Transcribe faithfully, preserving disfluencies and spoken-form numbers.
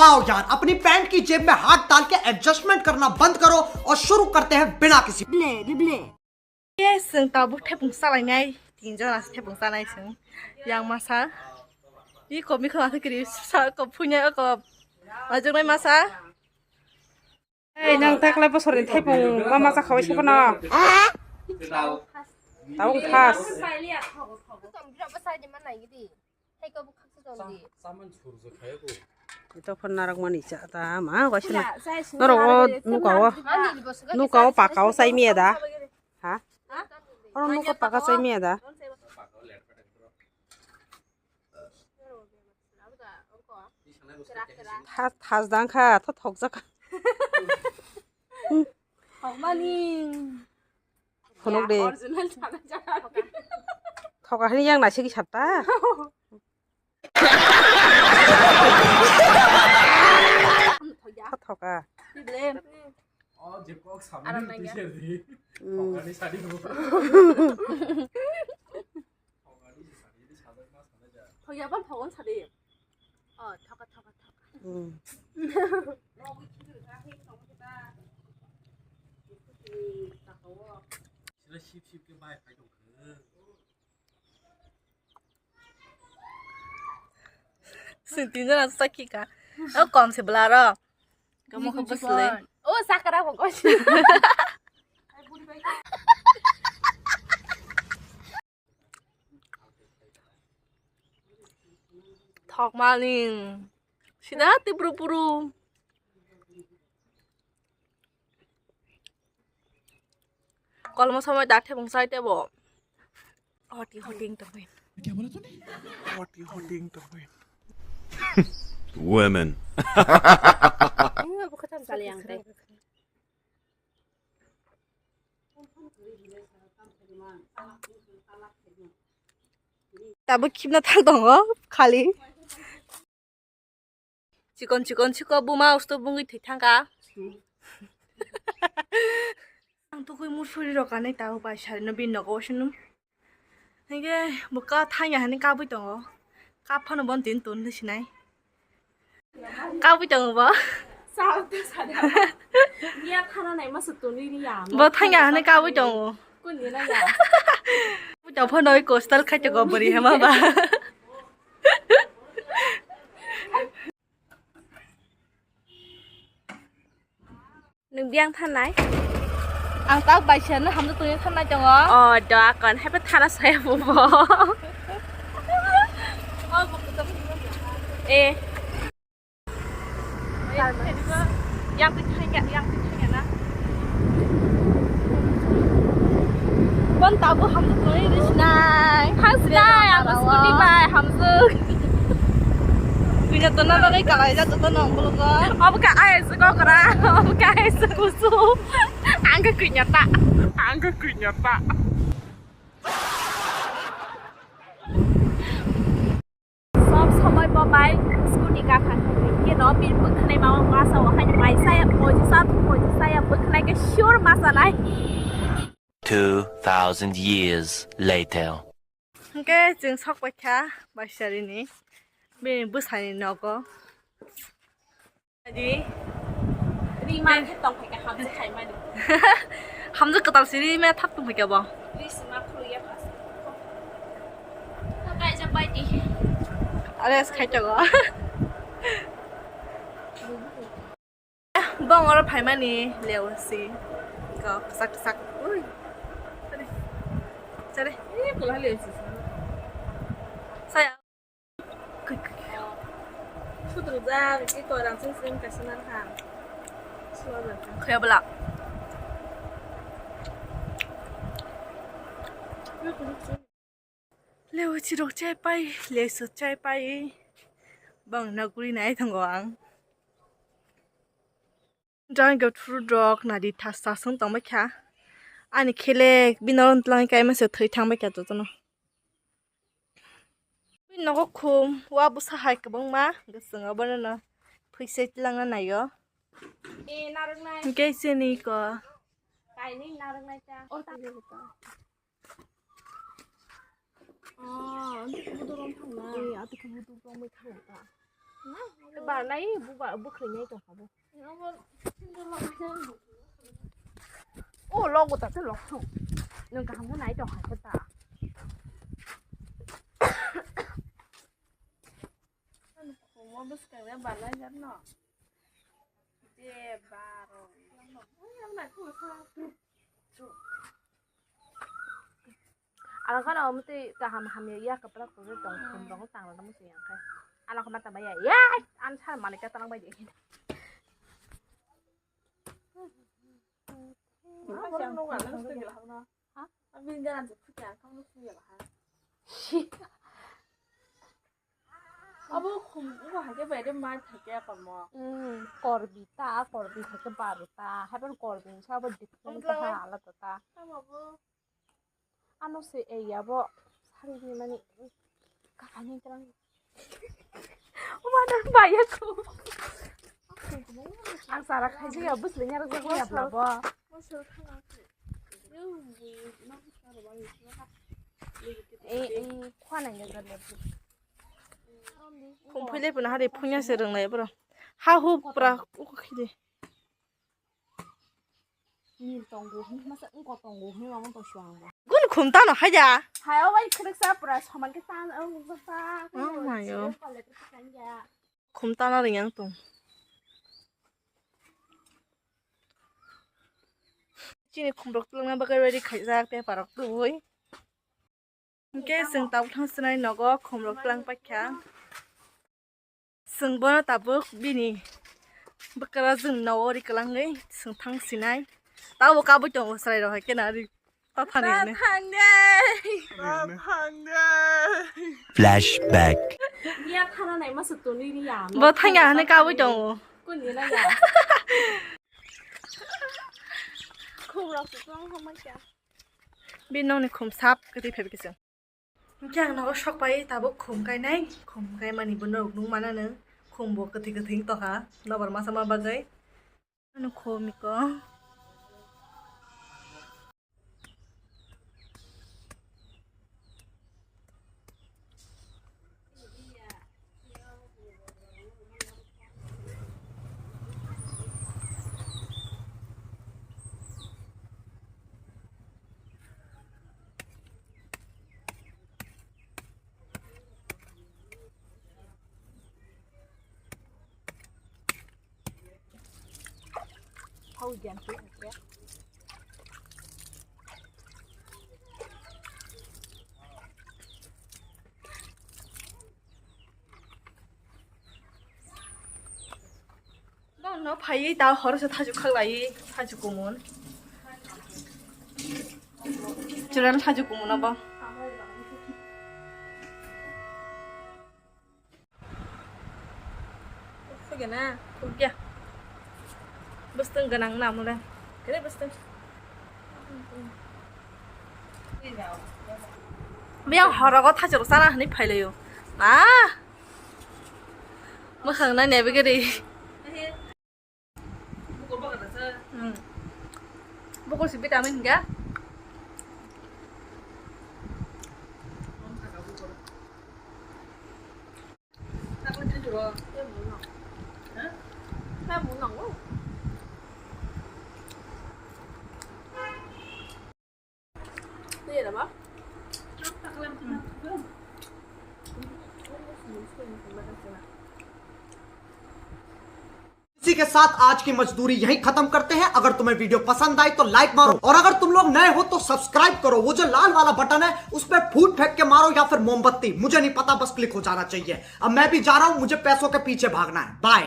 आओ यार, अपनी पैंट की जेब में हाथ डाल के एडजस्टमेंट करना बंद करो और शुरू करते हैं बिना किसी Yes, chwng tabuk thepung salainai, tinjon ase thepung sanai chwng. Yang masa. I komi khama kiri sa ko phunya ko. Majungnai masa. Ei, nang taklai bosorni thepung ma masa khawai se phano. Tabuk thas. Ito phano narwkmani cha ta ma waisa na. Norok o nuka o, nuka o paka o chai miya da. Ha? Oro nuka paka chai miya da. Tha-, thas dang kha, tho thokjak kha. Thokmani. Phunuk de. Original sana jaka. Thoka hani yang naisik sata. Tho thoka. Problem. Oh, je kok sambil Aram nangya. T-shirt di. Hmm. Thokani sadi mo. Thokani sadi di sadar mas sana ja. Thoya ban thogon sadi. Oh, thoka, thoka, thoka. Hmm. Sila sip sip ke bai phai tong khe. Sing tinjana sakhi ka. O kom se bla ro. Kamu ko bus le. O sakra ko ko. Thok maling. Sida ti puru puru. Kolmo somoi dak thebung sai tebo. Hoti hoti wng tongwi. Hoti hoti wng tongwi. Women. Ini bukan saling teh. Tabuk khibna thang tongo, khali. Chikon chikon chikon buma usto bungwi thwi thangkha. Ang tukui musuri rok kanwi tabuk bai sari no bini nogo sunu. Hingke bo ka thangya hwnwi kabui tongo. Kap phano bon tin ton de sinai. Kabui tongo bo. Sao te sada. Nia thana nai masa toni ri ya. Bo thangya hwnwi kabui tongo. Kun ni na ya. Kabui tong phano oi coastal khai tongo bwrwi hema ba. Nwng biyang thanai? Ang tak bai se no hamjak tongwi thanai tongo. Oh, do akon, hai pa thana saya bo bo. Eh. Yang twi thangya, yang twi thangya na. Bon tabu hamjak tongwi sinai. Thang sinai, ang scooty bai hamjak. Kunya tona bagwi kalai ja joto nong bologo. Obo ka ai se kokra, obo ka ai se kusu. Ang ka kunya ta. Ang ka kunya ta. Sob somoi bo bai scooty ka kha. Ye no pin bwkhanai mama masa o hai mai saya moji sa tu moji saya bwkhanai ke sure masa nai. Two thousand years later. Hingke chwng sok paikha Baisari ni bini bwsani nogo. Adi. Rima khe tong phaikha hamjak khaimani. Hamjak kwtal si rima thap tong phaikha bo. Ri sima khuluk ya pas. Kaijak bai di. Are as khai tongo. Bong oro phaimani leosi. Ko ksak ksak. Ui. Sare. Sare. Eh, pula leosi. Saya. Sudrujak, ki korang sing sing kasih nang ha. Suara. Kaya belak. Leosi rok chai pai, leosi chai pai. Bang naguri nai thango ang. Jang go through drok nadi thas thas wng tongbai kha. Ani khelek bini oro twlang kaima se thwi thangbai kha jotono. Bini nogo khum wa bwsa hai kwbangma, kwchwng obono no thwi se twlangna naio. Hwnkhe chini ko. Kainwi narwknai ta. Oh, ang khe buduk rong thangna. Eh, ati khe buduk rong bai thangna ta. Barnai bu ba, bu khrinai tong kha bo. O logo ta te lok thung. Nung kaham nai tong kha ta. Kumo bwskang le barlai jar no. Je baro. Ang na ku sa. Ang khana omo tei kaham hamya ya kapra kujui tong khum rong tang rok musi yang khai. Ano khama tama ya. Ya, an sar mani ka tanang bai di. Abo khum, abo hai khe bai de mai thai khe kormo. Hmm, korbi ta, korbi hai khe baro ta, hai ban korbi ni sa bo different ta, alada ta. Ano se ei abo sari ni mani kaphang ni kerang. Uma dan bai ya ku. Ang sara khai ya bus le nyar jak ya bla bo. Ei, ei, khwana ya ga le. Khum phile puna hari phunya se rang lai bro. Ha hu pra u khide. Nil tongo, hwn masa wngkor tongo, hwn mama tong suang bo. Gun khum tano haida. Hayo bai khwrwksa pura soman khe tan, ang ta. Oh my God. Khum tana ring yang tong. Chini khum rok twlangna bagwi ready khaijak paper rok twi. Hwnkhe chwng tabuk thang sinai nogo khum rok twlang paikha. Chwng bono tabuk bini bwkra chwng nogo ri kwlangwi chwng thang sinai. Tabuk kabui tongo chwrai rok hai khe na ri ta thani hwnwi. Thang de. Thang de. Flashback. Ya thana nai masa toni ri ya. Bo thangya hwnwi kabui tongo. Kuni na ya. Khum rok se twlang thang paikha. Bini nokni khum sap kwtwi phai khe chwng. Hwnkhe ang nogo sok pai tabuk khum kainai, khum kaimani bo norok nukmano nwng, khum bo kwthwi kwthwi wng tongkha, nobar masa ma bagwi. Ano khum iko. No phaiwi ta horo se thajuk khaklaiwi thajuk kumun. Chwraino thajuk kumun abo. Sugena, sugya. Bwswtwng gwnang na mole. Kene bwswtwng. Biyang horogo thajuk sana hwnwi phailaio. Ah! Mwkhang nai nebigiri. Hmm. Bukul si vitamin ga. इसी के साथ आज की मजदूरी यहीं खत्म करते हैं। अगर तुम्हें वीडियो पसंद आई तो लाइक मारो, और अगर तुम लोग नए हो तो सब्सक्राइब करो। वो जो लाल वाला बटन है उस पर फूट फेंक के मारो या फिर मोमबत्ती, मुझे नहीं पता, बस क्लिक हो जाना चाहिए। अब मैं भी जा रहा हूँ, मुझे पैसों के पीछे भागना है। बाय।